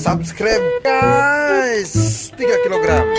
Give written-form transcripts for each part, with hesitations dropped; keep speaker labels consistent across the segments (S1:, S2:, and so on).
S1: Subscribe guys, 3 kilogram.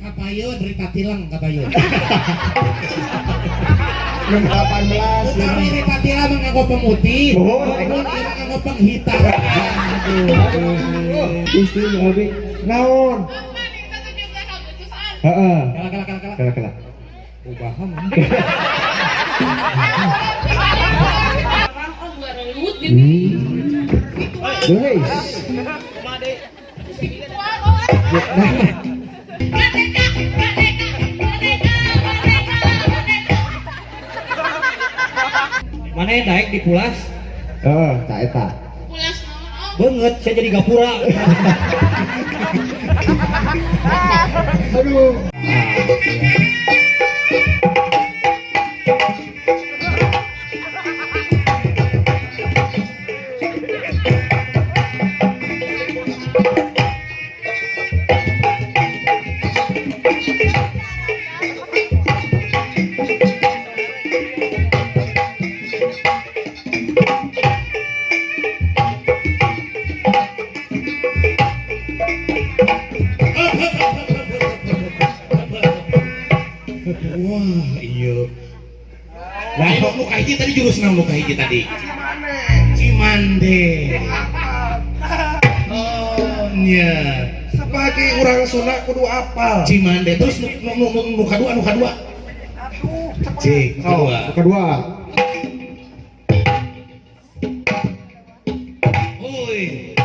S2: Kapayon Rita Tilang kapayon.
S3: 18.
S2: Utawi Rita Tilang manganggo pemutih,
S3: Oh.
S2: mun ieu manganggo penghitam.
S3: Gusti Abi. Naon? Heeh.
S2: Kala kala kala kala.
S3: Kala kala.
S2: Ubaham.
S3: Guys.
S2: Mana yang daek dipulas?
S3: Heeh, tak eta.
S2: Banget, saya jadi gapura.
S3: Aduh.
S2: Wah, iya. Lah, nu kahiji tadi jurus naon nu kahiji tadi? Cimande. Oh, nya.
S1: Sebagai orang Sunda kudu apal.
S2: Cimande terus nu nu nu nu kadua nu kadua. Cik, nu kadua.
S3: Oh, kedua.
S2: Oi.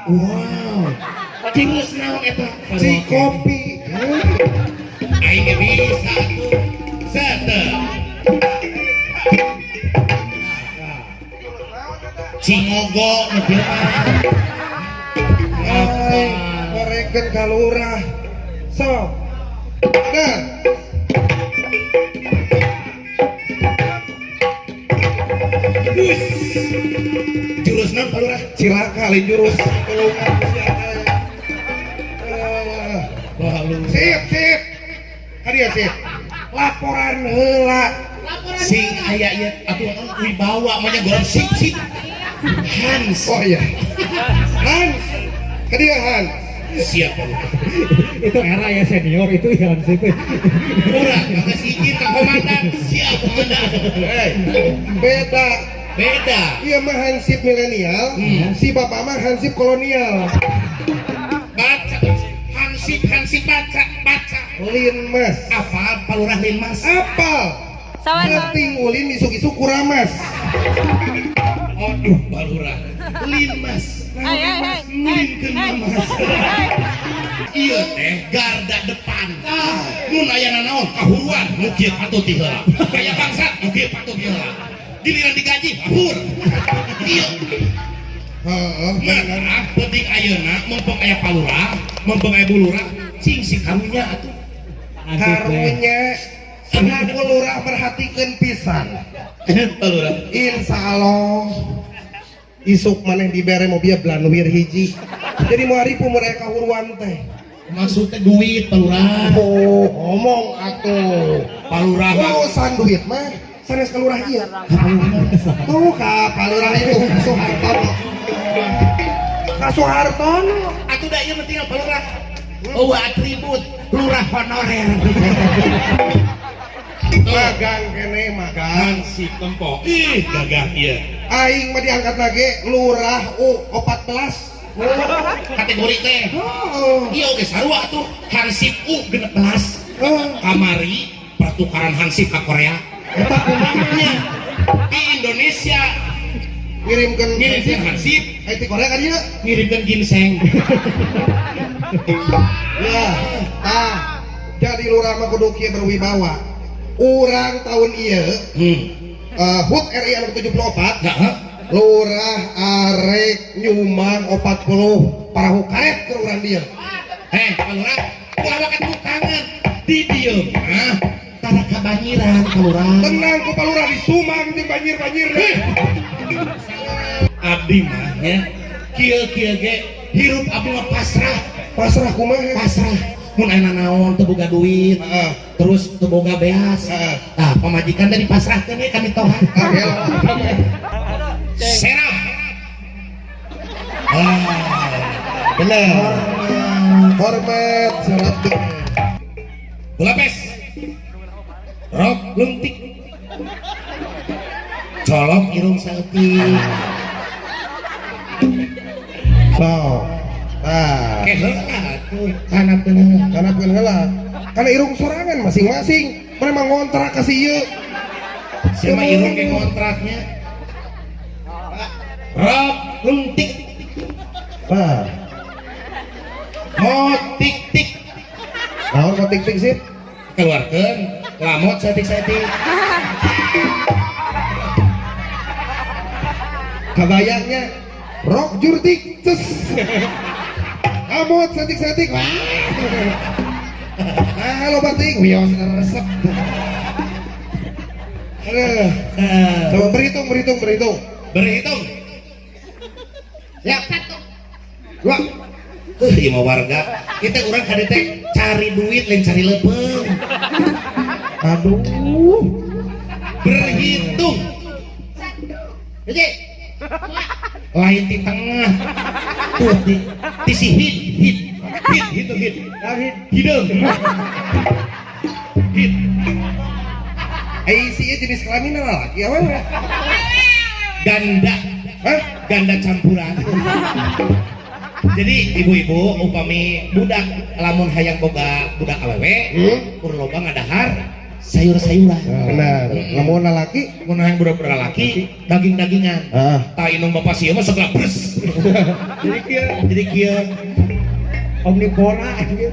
S2: Wow. Jurus naon eta?
S1: Cikopi.
S2: Aing ge bisa tuh. Sete. Cingogo nu kieu mah.
S1: Ai, korekeun ka lurah. Sok. Nah,
S2: Us. Jurus naon Pak Lurah?
S1: Cilaka lain jurus. Tulungan sia teh. Eh,
S2: Lalu
S1: sip, sip. Kadieu sip. Laporan heula.
S2: Sing aya ieu atuh wibawa mah nya goreng sip sip. Hans.
S1: Oh iya. Hans. Kadieu Hans.
S2: Siap Pak Lurah.
S3: Itu era ya senior itu ya situ.
S2: Lurah, kasih izin ke komandan. Siap komandan.
S1: Hey, beda.
S2: Beda.
S1: Iya mah hansip milenial, si bapak mah hansip kolonial.
S2: Baca Hansip Hansip baca baca.
S1: Linmas.
S2: Apa Pak Lurah Linmas?
S1: Apal. Penting ulin isuk-isuk kuramas.
S2: Aduh Pak Lurah. Linmas. Ngulinkeun Mamas. Ieu teh garda depan. Mun aya nanaon kahuruan nu kieu patut ti heula. Aya bangsat nu kieu patut ti heula. Giliran digaji hapur. Ieu
S1: Heeh, bener.
S2: mah penting ayeuna mumpung aya Pak Lurah, mumpung aya Bu Lurah, cing si karunya atuh.
S1: Karunya selaku lurah perhatikeun pisan.
S2: Pak Lurah.
S1: Insya Allah isuk maneh dibere mobil Blanwir hiji. Jadi mau ripu mereka kahuruan teh.
S2: Maksudnya duit Pak Lurah.
S1: Oh, ngomong atuh.
S2: Pak Lurah mah
S1: Urusan duit mah sanes ka lurah ieu. Tuh ka Pak Lurah itu ka Soehartono. Ka Soehartono.
S2: atuh da ieu mah tinggal Pak Lurah. Oh, atribut lurah honorer.
S1: Magang kene magang.
S2: Hansip tempo. Ih, gagah ieu.
S1: Aing mah diangkat lagi lurah U14.
S2: Kategori teh.
S1: Oh.
S2: Iya oge sarua tuh Hansip U 16.
S1: Oh.
S2: Kamari pertukaran Hansip ka Korea.
S1: Eta kumaha?
S2: Nya di Indonesia
S1: Ngirimkeun
S2: ngirimkeun Hansip,
S1: Ai ti Korea kan ieu?
S2: Ngirimkeun ginseng.
S1: Ya. Tah, jadi lurah mah kudu kieu berwibawa. Urang tahun ieu HUT RI anu 74
S2: Nah,
S1: lurah arek nyumbang 40 parahu karet ke urang dieu.
S2: Eh, Pak Lurah, ulah wakat tukangan di dieu mah tara. Kabanjiran kalurahan.
S1: Tenang ku Pak Lurah disumang jeung banjir-banjir.
S2: Abdi mah nya kieu-kieu ge hirup abdi mah pasrah.
S1: Pasrah kumaha?
S2: Pasrah. Mun aya naon teu boga duit, terus teu boga beas. Tah, pamajikan teh dipasrahkeun we ka mitoha.
S1: Ah, gelo.
S2: Serap. Ah,
S1: Bener. Hormat serap teh.
S2: Bulapes. Rok lungtik. Colok irung saeutik.
S1: So. Tah.
S2: Ke heula atuh kanapkeun heula.
S1: Kanapkeun heula. Karena irung sorangan masing-masing. Mana mah ngontrak ka si ieu.
S2: Sia mah irung ge kontraknya. Rok lungtik.
S1: Tah.
S2: Motik tik.
S1: Naon kok tik-tik sih?
S2: Keluarkeun lamot saeutik-saeutik.
S1: Kabayangnya rok jurtik ces. Amot saeutik-saeutik. Wah. Ah, loba teuing wios resep. Aduh. Coba berhitung, berhitung, berhitung.
S2: Berhitung.
S1: Ya. Dua.
S2: Ieu mah warga. Kita urang ka dieu teh cari duit lain cari leupeung.
S1: Aduh.
S2: Berhitung.
S1: Hiji.
S2: Lain di tengah. Tuh di si hit hit hit hit hit.
S3: Hit.
S2: Hideung. Hit.
S1: Eh, si ieu jenis kelamin lalaki apa?
S2: Ganda.
S1: Hah?
S2: Ganda campuran. Jadi ibu-ibu upami budak lamun hayang boga budak awewe, kur loba ngadahar sayur-sayuran.
S1: Benar. Lamun lalaki,
S2: Mun hayang budak lalaki daging-dagingan. Tah indung bapak sieun mah segala bres.
S3: Jadi kieu
S2: Jadi kieu
S3: omnivora gitu.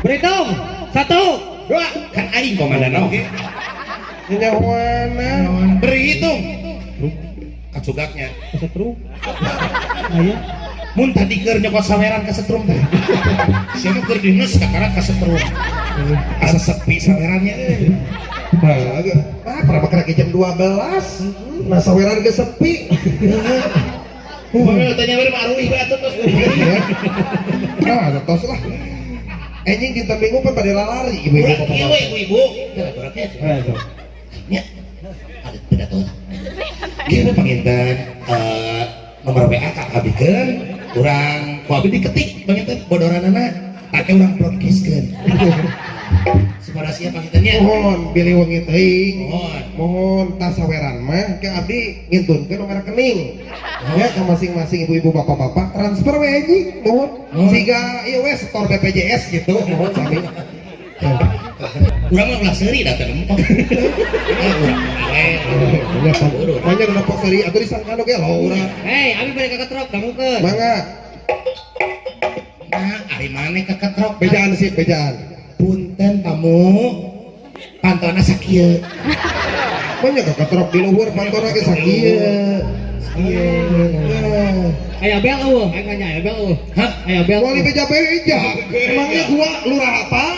S3: Berhitung. Satu.
S1: Dua.
S2: Kan aing komandan oge.
S1: Nyahoana.
S2: Berhitung. Kacugaknya.
S3: Kesetrum. Aya.
S2: Mun tadi keur nyokot saweran kasetrum teh. Sia mah keur dineus kakara kasetrum. Asa sepi sawerannya euy.
S1: Ah, pernah makan jam 12. Nah, saweran geus sepi.
S2: Pamela tanya we mah aruih we atuh tos.
S1: Ah, ada tos lah. Anjing dinten Minggu kan pada lalari ibu-ibu
S2: Urang kieu we
S1: bapak-bapak.
S2: ibu-ibu. Teh berat ya.
S3: Eh,
S2: Nya. Ada pidato. Kieu we panginten nomor WA ka abikeun urang ku abi diketik panginten bodoranana take urang broadcastkeun. Supaya sia pangintennya.
S1: Mohon bilih wengi teuing.
S2: Mohon.
S1: Mohon tas saweran mah ke abdi ngintunkeun nomor rekening. Ya ke masing-masing ibu-ibu bapak-bapak transfer we anjing mohon.
S2: Mohon.
S1: Siga ieu we setor BPJS gitu mohon sami.
S2: Urang mah ulah seuri da teh nempok. Eh urang mah
S1: Banyak nempo seuri atuh disangka oge lo urang.
S4: Hei, abi bade kaketrok dangukeun.
S1: Mangga
S2: Nah, ari maneh keketrok
S1: bejaan sih bejaan.
S2: Punten tamu. Pantona sakieu.
S1: Banyak keketrok di luhur pantona ge sakieu. Sakieu.
S4: Aya bel eueuh, aing nanya aya bel eueuh.
S2: Hah?
S4: Aya bel.
S1: Wali beja-beja. Emangnya gua lurah apaan?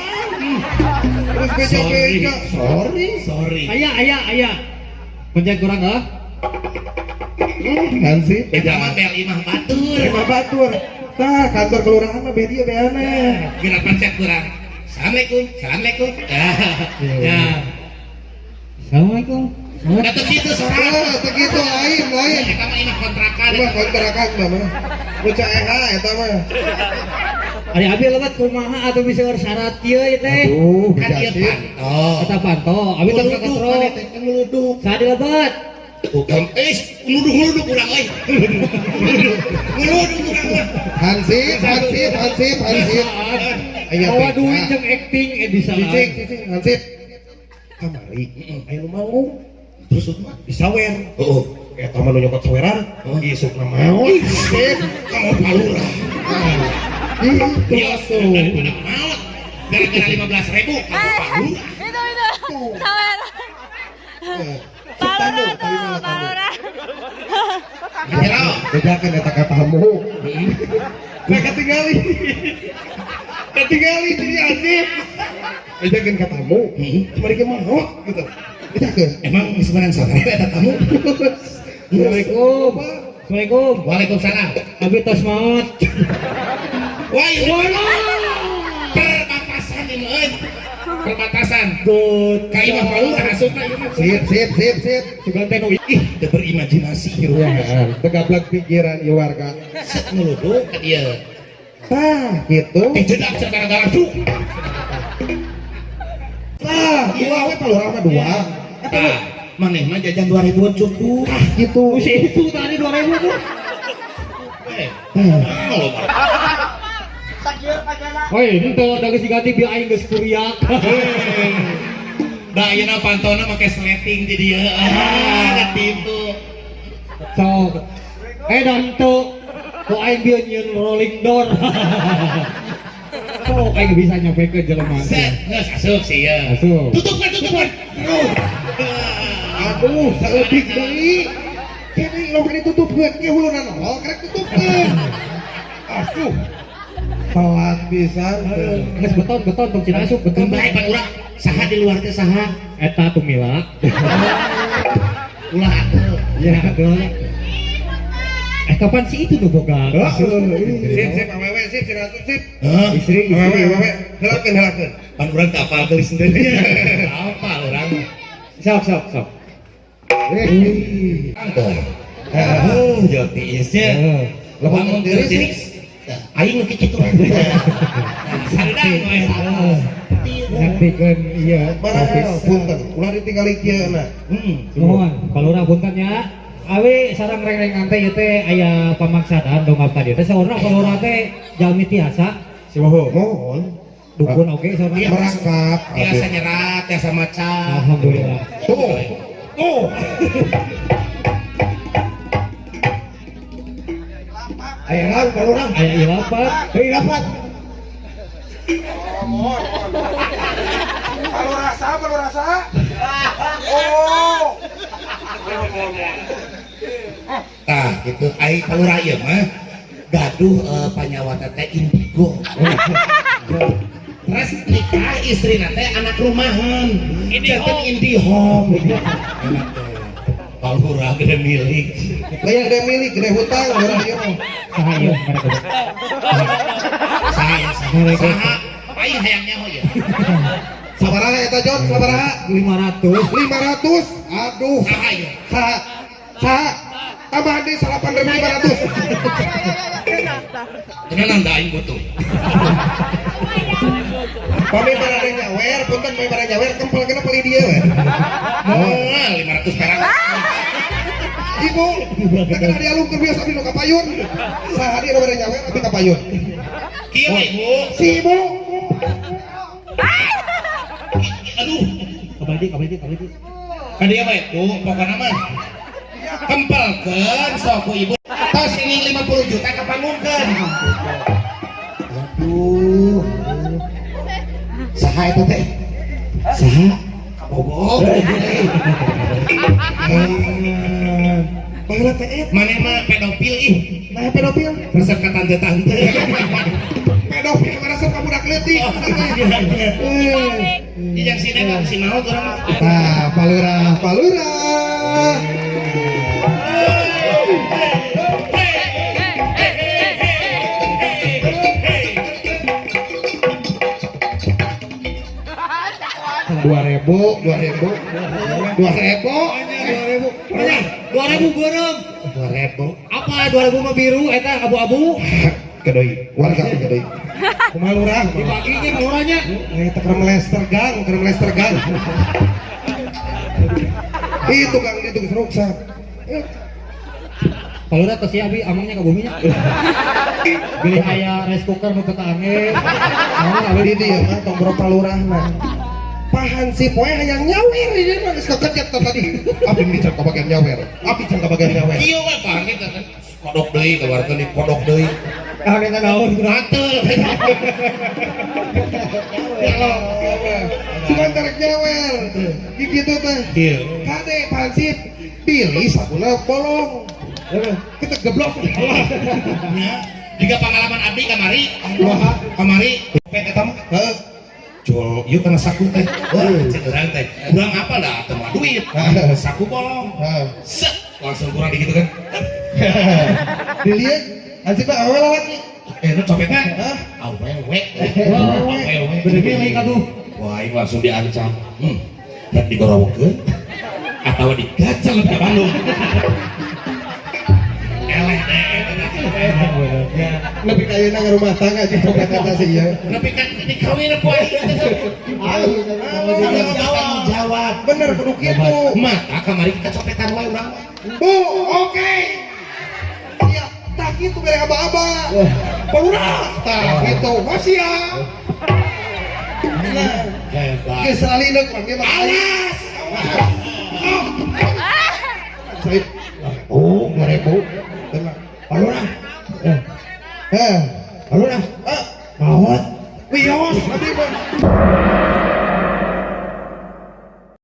S1: Terus beja-beja. Sorry.
S2: Sorry.
S4: Aya aya aya. Pencet kurang ah.
S1: Kan sih
S2: Eta mah bel imah batur.
S1: Imah batur. Tah kantor kelurahan mah beda beana.
S2: Geura pencet kurang. Assalamualaikum. Assalamualaikum.
S4: Ya. Assalamualaikum.
S2: Da teu kitu sorang.
S1: Ah, teu kitu lain lain.
S2: Eta mah imah kontrakan.
S1: Imah kontrakan mah mah. Nu caeha eta mah.
S4: Ari abi lewat kumaha atuh bisa syarat kieu ieu teh.
S1: Aduh,
S2: Kan ieu
S1: beja sih.
S2: panto.
S4: Eta panto, abi teh
S2: Ngeluduk
S4: kaketrok.
S2: maneh teh kan ngeluduk.
S4: Saha dilebat?
S2: Bukan, ngeluduk-ngeluduk urang euy. Ngeluduk. Ngeluduk urang mah.
S1: Hansip, hansip, hansip, hansip. Aya
S4: Bawa
S1: beja.
S4: duit jeung acting bisa.
S1: Cicing, cicing, hansip. Kamari, aya nu manggung.
S2: Terus mah
S1: Disawer.
S2: Heeh.
S1: Eta mah nu nyokot saweran, isukna maot.
S2: Sip, kamu palurah.
S1: Itu
S2: Bios
S1: tuh.
S2: daripada maut. Gara-gara 15.000 kamu palurah.
S5: Itu itu. Sawer.
S1: Palurah
S5: Palurah tuh, palurah.
S2: Jero.
S1: Bejakeun eta ka tamu. Nah ketinggali. Ketinggali jadi hansip. Ejakeun ka tamu. Cuma dikit maot gitu. Ejakeun.
S2: Emang geus meunang sabaraha eta tamu?
S4: Assalamualaikum. Assalamualaikum.
S2: Waalaikumsalam.
S4: Abi tos maot.
S2: Wah, ini perbatasan ini euy. Perbatasan.
S4: Good.
S2: Ka imah Pak Lurah asupna ieu mah.
S1: Sip, sip, sip, sip.
S4: Sugan teh nu
S2: Ih, teu berimajinasi
S1: Ruangan. Tegablag pikiran ieu warga.
S2: Set ngeluduk ka dieu.
S1: Tah, gitu.
S2: Eh, jedak cenah gara-gara cuk.
S1: Tah, dua we Pak Lurah mah dua.
S2: Tah, maneh mah jajan 2000 cukup.
S1: Tah, gitu.
S4: si itu tadi 2000 tuh.
S2: Eh, nah, lo mah.
S4: Hoi, henteu da geus diganti bieu aing geus kuriak.
S2: Da ayeuna pantona make sleting di dieu. Ah, katipu.
S4: Sok. Eh da henteu. Ku aing bieu nyieun rolling door. Sok aing bisa nyampe ke jelema.
S2: Set, geus asup sih ya.
S4: Asup.
S2: Tutup kan, tutup kan.
S1: Aduh, saeutik deui. Kene lo kan ditutupkeun, ieu huluna nol karek tutupkeun. Aduh. Telat pisan.
S4: Geus beton beton tong cina asup beton.
S2: Kembali pan urang saha di luar teh saha?
S4: Eta tumila.
S2: Ulah atuh.
S4: Ya, betul. Eh kapan sih itu nu boga?
S1: Sip, sip, awewe, sip, sip, sip.
S2: Hah?
S3: Istri,
S1: Awewe,
S3: istri.
S1: awewe, helakeun, helakeun.
S2: Pan urang teh apal geulis sendiri. Apa urang?
S4: Sok sok sok.
S2: Angker. Heuh, jauh tiisnya.
S4: Heeh.
S2: Lamun
S1: tiris,
S2: tiris. Aing nu kitu. Sadang we.
S4: Nyaktikeun ieu
S1: Barang punten, ulah ditinggali kieu na.
S4: Nuhun, Pak Lurah punten nya. Awi sareng reng-rengan teh ieu teh aya pamaksadan dongkap tadi teh saurna Pak Lurah teh jalmi tiasa
S3: Si Moho.
S1: Mohon
S4: dukun oge saurna.
S2: Iya.
S1: merangkap.
S2: Tiasa nyerat, tiasa maca.
S4: Alhamdulillah.
S1: Tuh. Tuh.
S3: Aya naon Pak Lurah?
S4: Aya ilapat.
S3: Hei rapat.
S1: Kalau rasa, kalau rasa. Oh.
S2: Tah, gitu. Ai Pak Lurah ieu mah gaduh panyawat teh indigo. Terus nikah istrina teh anak rumahan. Janten IndiHome. Enak teh. Pak Lurah gede milik.
S1: Lain gede milik, gede hutang, urang ieu mah.
S4: Saha ieu mereka?
S2: Saha ya, saha. Saha. Aing hayang nyaho ieu.
S1: Sabaraha eta Jon? Sabaraha?
S4: 500.
S1: 500. Aduh.
S2: Saha ieu?
S1: Saha? Saha? Tambahan deui 8.500.
S2: Tenanan da aing butuh.
S1: Pami barang nyawer, punten pami barang nyawer kempel kena beli dia we.
S2: Moal 500 perak.
S1: Ibu, teh kena dialungkeun biasa abdi nu kapayun. Saha dia nu barang nyawer abdi kapayun.
S2: Kieu we, Ibu.
S1: Si ibu.
S2: Aduh.
S4: Kabadi kabadi kabadi.
S2: Ka dieu we, Bu, pokona mah. Kempelkeun sok ku ibu. Tos ini 50 juta kapanggungkeun. Aduh. Saha eta teh? Saha? Kabogoh.
S1: Baheula teh eta.
S2: Maneh mah pedofil ih.
S1: Nah, pedofil.
S2: Resep ka tante-tante.
S1: Pedofil mah resep ka budak leutik.
S2: Eh. Yang sini kan si maut urang mah.
S1: Tah, Pak Lurah, Pak Lurah. 2.000, 2.000, 2.000,
S4: 2000. 2000 beureum.
S1: 2.000.
S4: Apa 2000 mah biru eta abu-abu?
S1: Kedoi, warga kedoi. Kumaha lurah?
S4: Dibaginya Pak Lurahnya.
S1: Eta keur melester gang, keur melester gang. Itu gang itu geus ruksak.
S4: Pak Lurah tos ya abi amangnya ka buminya. Bilih aya rice cooker nu teu kaangge. Naon abi
S1: Di dieu mah tong boro Pak Lurahna. Pahan si poe hayang nyawer di dieu mah geus kekejep tah tadi. Abdi meni can kabagian nyawer. Abdi can kabagian nyawer.
S2: Kieu we pang eta teh. Kodok deui keluarkeun di kodok deui.
S4: Ah eta naon?
S2: Gatel.
S1: Ya Allah. Cuman tarik nyawer. Gitu teh.
S2: Kieu.
S1: Kade pansip pilih sabuna bolong. Kita geblok.
S2: Nya, jika pengalaman abdi kamari,
S1: Wah,
S2: kamari eta mah
S1: heeh.
S2: Jol, ieu kana saku teh. Wah, cek urang teh. Urang apa dah teu mah duit. Saku bolong. Set, langsung kurang gitu kan.
S1: Dilihat, hansip mah awewe lalaki.
S2: Eh, nu copetnya?
S1: Hah?
S2: Awewe.
S4: Wah,
S2: Awewe.
S4: gede milik atuh.
S2: Wah, aing langsung diancam. Dan digorowokeun atau digacel ke Bandung. Eleh deh.
S1: Lebih kaya nang rumah tangga sih copet eta sih ya.
S2: Tapi kan dikawin ku aing teh.
S1: Tanggung
S2: jawab.
S1: Bener kudu kitu.
S2: Mata kamari kecopetan wae urang mah.
S1: Bu, oke. Iya, tah kitu bere aba-aba. Palurah, tah kitu. Masih ya. Nah,
S2: Hebat.
S1: geus salina kurang ge mah.
S2: Awas.
S1: Saya oh, 2000. Tenang.
S3: Palurah.
S1: Eh,
S3: Palurah.
S1: ah,
S3: Maot.
S1: wios abdi mah.